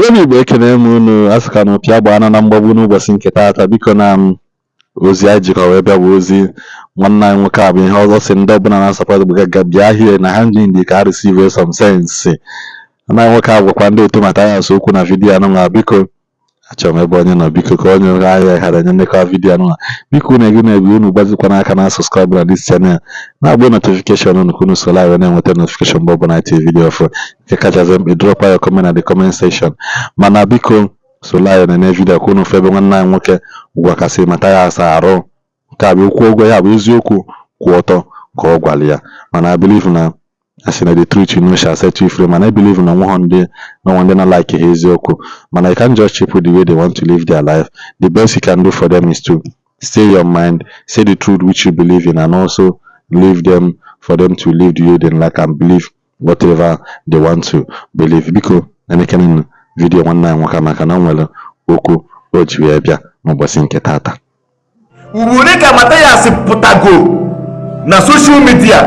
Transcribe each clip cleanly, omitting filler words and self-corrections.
Igbo Igbo, ekene m unu. Asịka na ụpịa gbaana na mgbagbu n'ụbọchị nke taata. Biko, na m ozi anyị jikọ wee bịa bụ ozi nwanne anyị nwoke a, bụ ihe ọzọ si ndị ọbụla na-asupport bụ ga bịa hie na ha ndị ka ha receive some sense. Nwanne anyị nwoke a gwakwa ndị otu Mathias okwu na video anụnwa. Biko, achọrọ m ebe onye nọ, biko, ka onye ahịa ghara enye ndekọ video anụnwa. Biko, unu egu na-egu unu gbazikwa n'aka na subscribe na this channel, na-agba notification unu, ka unu soro anyị wee na-enweta notification mgbe ọbụla anyị tiri video ọfụ. Nke kachasị mkpa, drop your comment na the comment section. Mana biko, soro anyị na video ka unu fụ ebe nwanne anyị nwoke gwakasị Mathias arụ. Nke a bụ okwu ụgwọ ya bụ eziokwu kwụ ọtọ ka ọ gwara ya. Mana I believe na asị na the truth shall set you free. Mana I believe na onweghọ ndị na onwe ndị na like ha eziokwu. Mana you can't judge people the way they want to live their life. The best you can do for them is to say your mind, say the truth which you believe in, and also leave them for them to live the way they like and believe whatever they want to believe. Biko, elekere video nwanne anyị nwoke, maka na o nwere okwu o ji wee bịa n'ụbọchị nke taata. Ugboro ka Mathias pụtago na social media,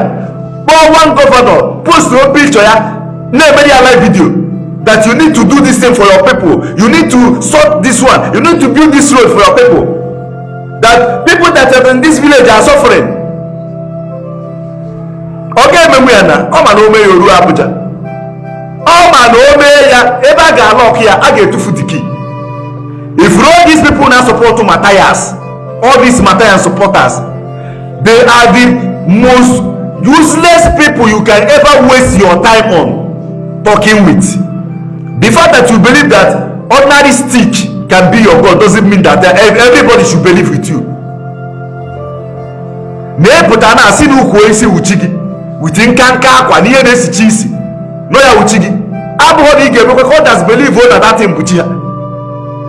kpọọ one governor, post picture ya, na-emere ya live video that you need to do this thing for your people, you need to sort this one, you need to build this road for your people, that people that are in this village are suffering. Ọ ga-emenwu ya na ọ ma na o mee ya oruo Abuja. Ọ ma na o mee ya, ebe a ga-alock ya, a ga-etufu the key. If all these people na support Matthias, all these Matthias supporters, they are the most useless people you can ever waste your time on talking with. The fact that you believe that ordinary stick can be your God doesn't mean that everybody should believe with you. Na-epụta na asị na ukwu isi wuchi gị with nka nka akwa na ihe na-esicha isi nọ ya wuchi gị, abụghị na ị ga-emekwa ka others believe na that thing bụ chi ha.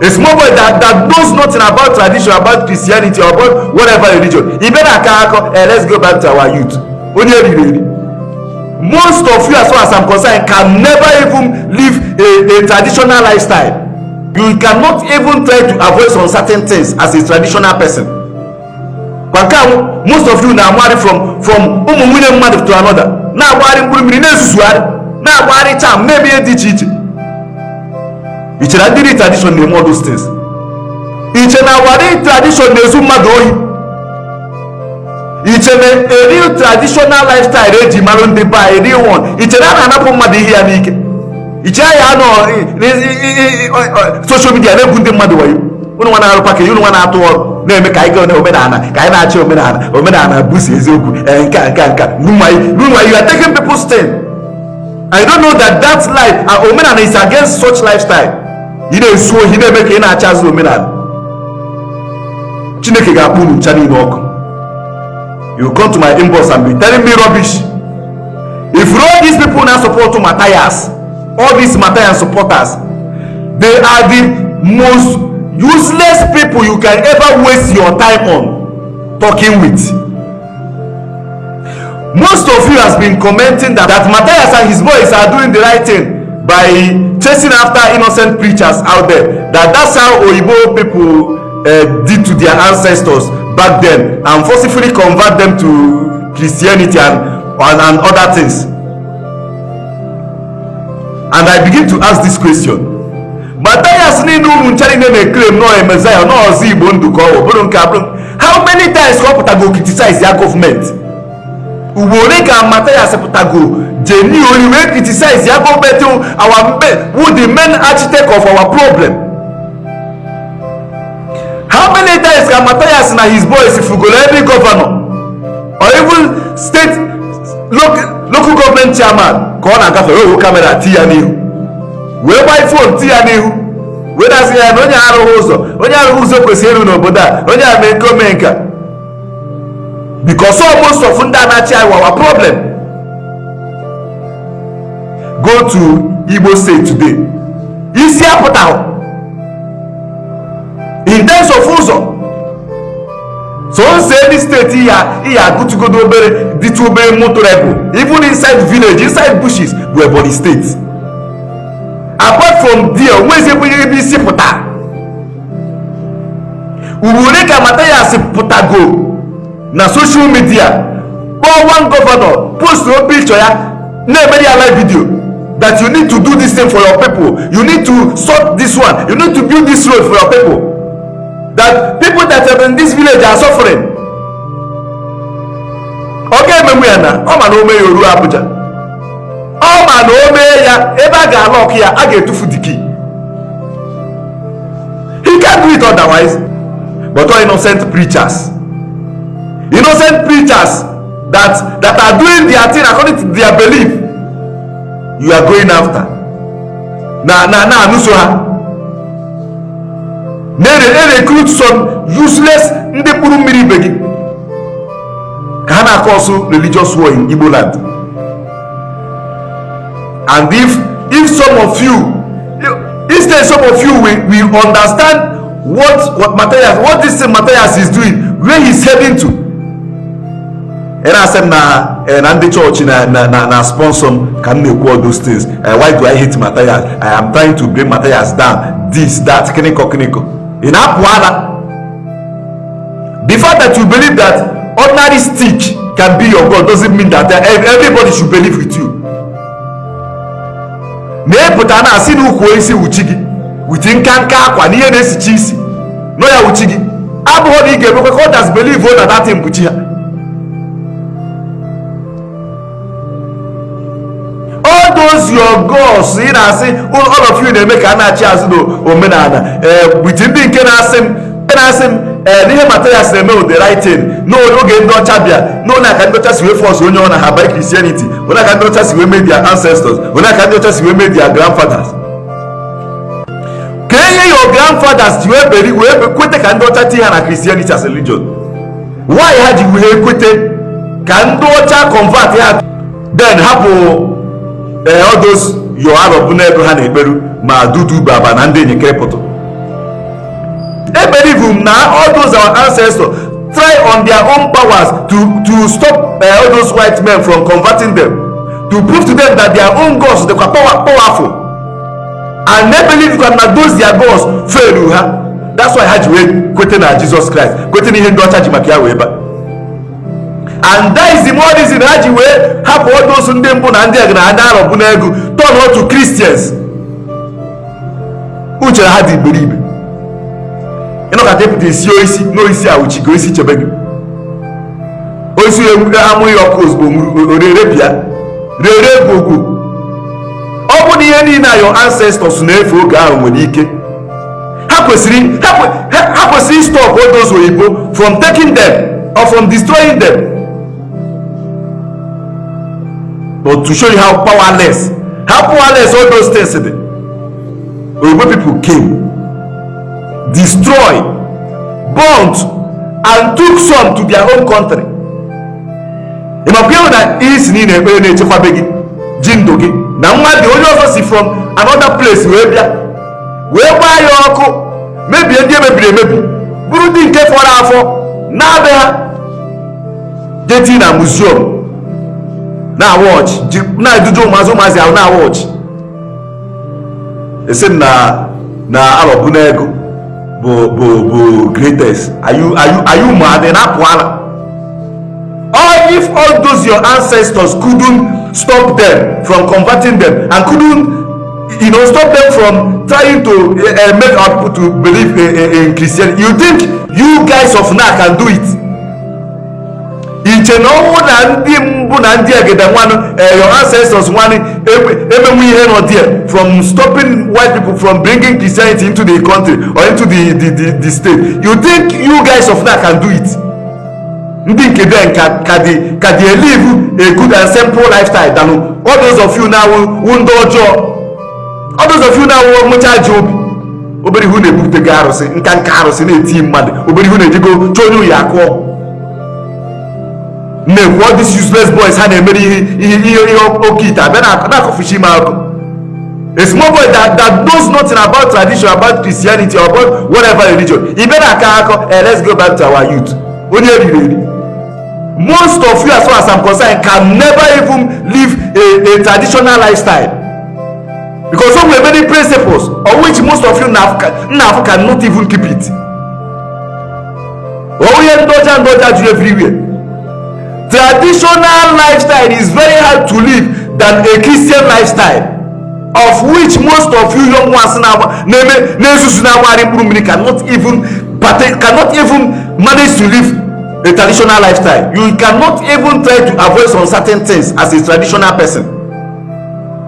A small boy that knows nothing about tradition, about Christianity or about whatever religion, i bịa na-akọ akọ, "Let's go back to our youth." Onye riri eri. Most of you, as far as I'm concerned, can never even live a traditional lifestyle. You cannot even try to avoid some certain things as a traditional person. Kwa nke a, most of you na-amagharị from ụmụ nwunye mmadụ to another, na-agbagharị mkpụrụ mmiri, na-ezuzugharị, na-agbagharị charm, na-eme ihe dị iche iche. Iche na ndị tradition na-eme all those things? Iche na wari tradition na-ezu mmadụ ohi? Iche na a real traditional lifestyle eji mara ndị be anyị, real one, iche na a na-anapụ mmadụ ihe ya n'ike? Iche ya anọ social media na-egwu ndị mmadụ wayo? Unu nwa na-arụ package, unu nwa na-atụ ọrụ, na-eme ka anyị gaa omenala, ka anyị na-achị omenala. Omenala bụsi eziokwu. Nka nka nka. Meanwhile, you are taking people's thing. I don't know that that life, omenala is against such lifestyle. Ị na-ezu ohi, na-eme ka ị na-achị azụ omenala. Chineke ga-akpụ unu ncha niile ọkụ. You come to my inbox and be telling me rubbish. If all these people now support Matthias, all these Matthias supporters, they are the most useless people you can ever waste your time on talking with. Most of you has been commenting that Matthias and his boys are doing the right thing by chasing after innocent preachers out there, that that's how Oyibo people did to their ancestors back then and forcibly convert them to Christianity and other things. And I begin to ask this question: Matthias niile unu ncha niile na-eclaim nọ a Messiah, nọ ọzọ Igbo ndụ, ka ọ bụrụ nke abụrụ, how many times ka ọ pụtago criticize ya gọọmenti? Ugboro ole ka Matthias pụtago genuinely wee criticize ya gọọmenti, our who the main architect of our problem? How many times ka Matthias na his boys fugoro every governor or even state local government chairman ka ọ na-agafe, wee camera ti ya n'ihu, wee gbaa phone ti ya n'ihu, wee na-asị ya na onye arụghị ụzọ, onye arụghị ụzọ kwesịrị ịrụ n'obodo a, onye a mee nke ome nke a? Because almost of ndị a na-achị anyị our problem. Go to Igbo State today, isi apụtaghị in terms of ụzọ. So nse any state ya ihe agụtụgodo obere, dịtụ obere motorable, even inside village, inside bushes, bụ Ebonyi State. Apart from there, onwezi ebe ebe isi pụta. Ugboro ole ka Mathias pụtago na social media, kpọọ one governor, post picture ya, na-emere ya live video That you need to do this thing for your people, you need to sort this one, you need to build this road for your people, that people that are in this village are suffering. Ọ ga-emenwu ya na ọ ma na o mee ya oruo Abuja. Ọ ma na o mee ya, ebe a ga-alụ ọkụ ya, a ga-etufu the key. He can't do it otherwise. But all innocent preachers, innocent preachers that are doing their thing according to their belief, you are going after na anụso ha na-recruit some useless ndị mkpụrụ mmiri ibe gị ka ha na-akọsụ religious war in Igbo land. And if some of you, instead, some of you will understand what Matthias, what this thing Matthias is doing, where he's heading to. Ị na-asị m na ndị chọọchị na sponsor m ka m na-ekwu all those things. Why do I hate Matthias? I am trying to bring Matthias down, this, that, kịnịkọ kịnịkọ. Ị na-apụ ara. The fact that you believe that ordinary stick can be your God doesn't mean that everybody should believe with you. Na-epụta na asị na ukwu isi wuchi gị with nka nka akwa na ihe na-esicha isi nọ ya wuchi gị abụghị na ị ga-emekwa ka others believe na that thing bụ chi ha. All those your gods ị na-asị, all of you na-eme ka a na-achị azụ n'omenala with ndị nke na-asị m n'ihe Matthias na-eme with the right thing n'oge ndị ọcha bịa n'onye aka ndị ọcha si wee force onye ọ na ha by Christianity, onye aka ndị ọcha si wee mee their ancestors, onye aka ndị ọcha si wee mee their grandfathers, ka enye your grandfathers ji wee beri wee kwete ka ndị ọcha tinye ha na Christianity as religion. Why ha ji wee kwete ka ndị ọcha convert ha, then hapụ all those your arọbụ n'ebe ha na-ekperu ma dudu baba na ndị enyekere pụtụ. E believe m na all those our ancestors try on their own powers to stop all those white men from converting them, to prove to them that their own gods dịkwa powerful, and they believe na those their gods fail ha. That's why ha ji wee kwete na Jesus Christ, kwete na ihe ndị ọcha ji maka ya wee ba. And that is the more reason ha ji wee hapụ all those ndị mbụ na ndị na ndị arọbụ n'ego turn to Christians. Uche ha dị iberibe. Ịnọkọta ịpụta esi oisi n'oisi a uchi ka oisi chebe gị oisi amụghị ọkụ ozugbo rere bịa rere gwogwo. Ọ bụ na ihe niile a your ancestors na-efe oge ahụ nwere ike ha kwesịrị stop all those oyibo from taking them or from destroying them. But to show you how powerless all those things dị, oyibo people came, destroy, burnt and took some to their own country. Ị makwa ịhụ na isi niile ekpere na-echekwabe gị ji ndụ gị na mmadụ onye ọzọ si from another place wee bịa wee gbaa ya ọkụ, mebie ndị emebiri emebi, bụrụ ndị nke fọrọ afọ na-abịa ha jeti na museum na watch na-eduju ụmụazị ahụ na watch. Esi m na arọbụ n'ego bụ greatest. Are you mad? Na-apụ ala. Or if all those your ancestors couldn't stop them from converting them and couldn't stop them from trying to make our people to believe in Christianity, you think you guys of now can do it? Iche na ọnwụ na ndị mbụ na ndị egede nwanụ, your ancestors nwanụ emenwu ihe nọ there from stopping white people from bringing Christianity into the country or into the state, you think you guys of now can do it? Ndị nke then ka dị live a good and simple lifestyle than all those of you now wụ ndị ọjọọ. All those of you now wụ mụcha ji obi obere ihu na-ebupụtago arụsị nka nka arụsị na-eti mmadụ obere ihu na-ejego chọọ onye oyi akụ ọgwụ na-ekwu. All these useless boys ha na-emere ihe oke ite abịa na-akọfuchi ime akụ. A small boy that knows nothing about tradition, about Christianity or about whatever religion, ị bịa na-akọ akọ, "Let's go back to our youth." Onye eriri eri. Most of you, as far as I'm concerned, can never even live a traditional lifestyle because so many principles of which most of you nna cannot even keep it. Onye ndị ọcha, ndị ọcha juru everywhere. Traditional lifestyle is very hard to live than a Christian lifestyle. Of which most of you young ones na-eme na-ezuzu, na-agbagharị mkpụrụ mmiri, cannot even manage to live a traditional lifestyle. You cannot even try to avoid some certain things as a traditional person.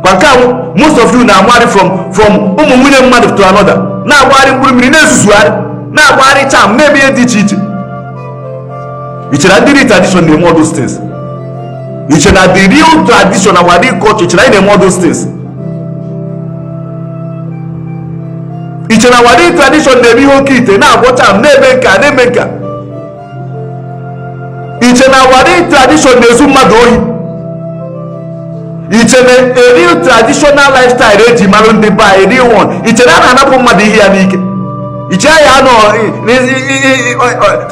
Kwa nke ahụ, most of you na-agbagharị from ụmụ nwunye mmadụ to another, na-agbagharị mkpụrụ mmiri, na-ezuzugharị, na-agbagharị charm, na-eme ihe dị iche iche. Iche na ndị real tradition na-eme all those things? Iche na the real tradition, our real culture, iche na anyị na-eme all those things? Iche na our real tradition na-eme ihe oke ite, na-agwọ charm, na-eme nka, na-eme nka? Iche na our real tradition na-ezu mmadụ ohi? Iche na a real traditional lifestyle eji mara ndị be anyị, real one, iche na a na-anapụ mmadụ ihe ya n'ike? Iche ya anọ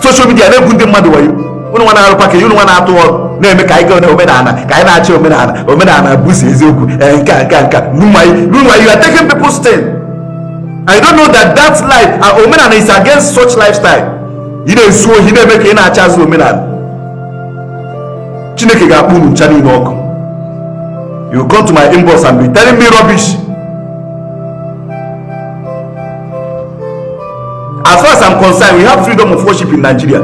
social media na-egwu ndị mmadụ wayo? Unu nwa na-arụ package, unu nwa na-atụ ọrụ, na-eme ka anyị gaa omenala, ka anyị na-achị omenala. Omenala bụzi eziokwu. Nka nka nka. Meanwhile, you are taking people's thing. I don't know that that life, omenala is against such lifestyle. Ị na-ezu ohi, na-eme ka ị na-achị azụ omenala. Chineke ga-akpọ unu ncha niile ọkụ. You come to my inbox and be telling me rubbish. As far as I'm concerned, we have freedom of worship in Nigeria.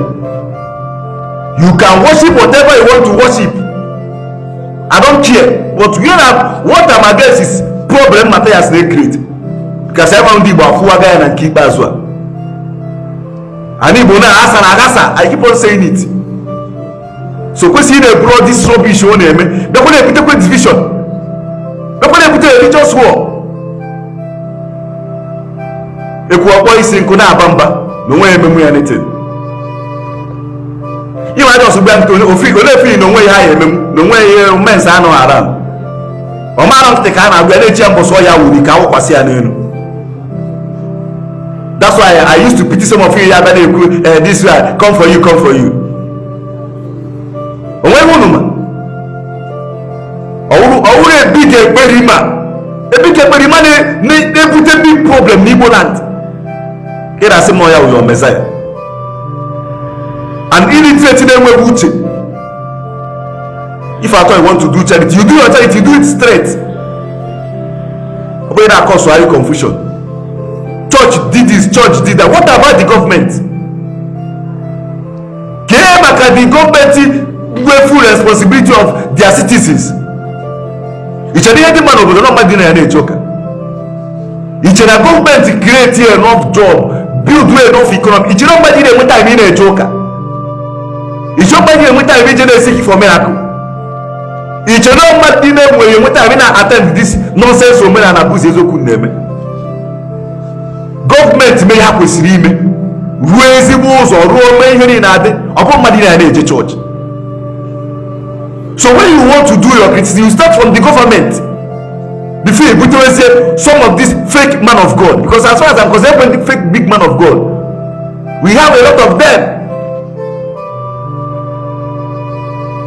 You can worship whatever you want to worship, I don't care. But what I'm against is problem Matthias na create, because ebe ndị Igbo akwụwaga ya na nke ikpeazụ a, ana Igbo na-asa na aghasa. I keep on saying it. So kwesịrị na-eburu all this rubbish ọ na-eme, bịakwa na-ebutekwa division, bịakwa na-ebute religious war. Ekwu ọkpọ isi nkụ na-aba mba na onwe ya ememu ya anything. Ịma aja ọsọ gbaa ntị ofi ole efi na onwe ya ha ya ememu na onwe ya mens anọ around. Ọ mara nkịtị ka a na-agwa ya na-echi ya mbọsọ ya wuri ka awụkwasị ya n'elu. That's why I used to pity some of you. Ya bịa na-ekwu, "This way come for you, come for you." Onweghị unu ma ọwụrụ ebig ekperima, ebig ekperima na-ebute big problem n'Igbo land. Ị na-asị m ya wụ your messiah and illiterate na-enweghị uche. If at all you want to do charity, you do your charity, you do it straight. Ọ bụghị na-akọsụgharị confusion. Church did this, church did that. What about the government? Kee maka the government nwe full responsibility of their citizens? I chere ihe dị mma n'obodo na mmadụ na ya na-eche ụka? I chere na gọọmenti create enough job, build enough economy? I chere mmadụ na-enwe time ị na-eche ụka? I chere mmadụ na-enwe time ije na-seek for miracle? I chere na mmadụ na-enweghị enwe time na attend this nonsense omenala bụzi eziokwu na-eme? Gọọmenti mee ha kwesịrị ime, ruo ezigbo ụzọ, ruo mee ihe niile adị. Ọ bụrụ mmadụ na na-eje chọọchị. So when you want to do your criticism, you start from the government before you butewezie some of this fake man of God, because as far as I'm concerned, when the fake big man of God, we have a lot of them.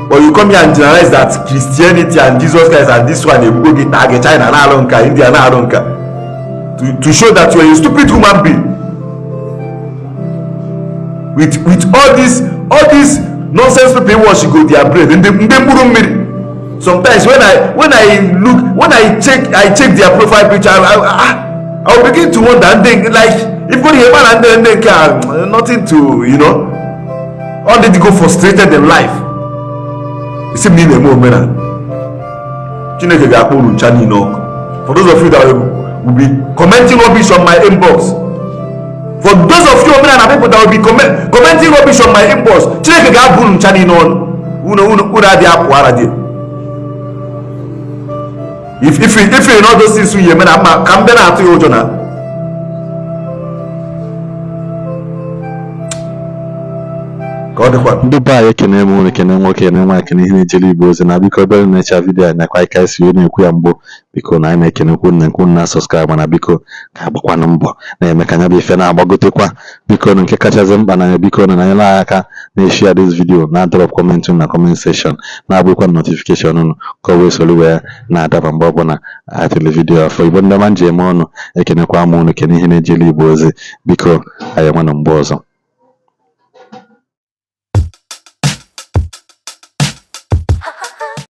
But you come here and generalize that Christianity and Jesus Christ and this one egbugo gị, taa gị, China na-alụ nka, India na-alụ nka, to show that you are a stupid human being with all these nonsense people wash go their brain. Ndị mkpụrụ mmiri. Sometimes when I look, when I check their profile picture, I will begin to wonder. Ndị like if go here na ndị nke a, nothing to all they go frustrated in life. Isi m na ị na-eme omenala, Chineke ga-akpọ unu ncha niile ọkụ. For those of you that will be commenting rubbish on my inbox, for those of you omenala people that will be commenting rubbish on my inbox, Chineke ga-abụ unu ncha niile ọnụ. Unu adịghị apụ ara dị. If you know those things you eme na mma ka m bịa na-atụ ya ụjọ na ka ọ dịkwa. Ndị be anyị, ekene m unu, ekene nwoke, ekene nwaanyị, ekene ihe na-ejere Igbo ozi. Na biko, obere na-echa video a nakwa ika esi wee na-ekwu ya mbụ, biko na anyị na-ekenekwu na nkwu na subscribe, mana biko ka agbakwanụ mbọ na-eme ka anya bụ ife na-agbagotekwa. Biko na nke kachasị mkpa na biko na anyela anyị aka na-eshare this video, na drop comment na comment section, na-abụkwa notification unu ka o wee soro wee na-adaba mgbe ọbụla atịrị video afọ. Igbo ndị ọma nji eme ọnụ, ekenekwa m unu, kene ihe na-ejere Igbo ozi. Biko, anyị enwenụ mgbe ọzọ.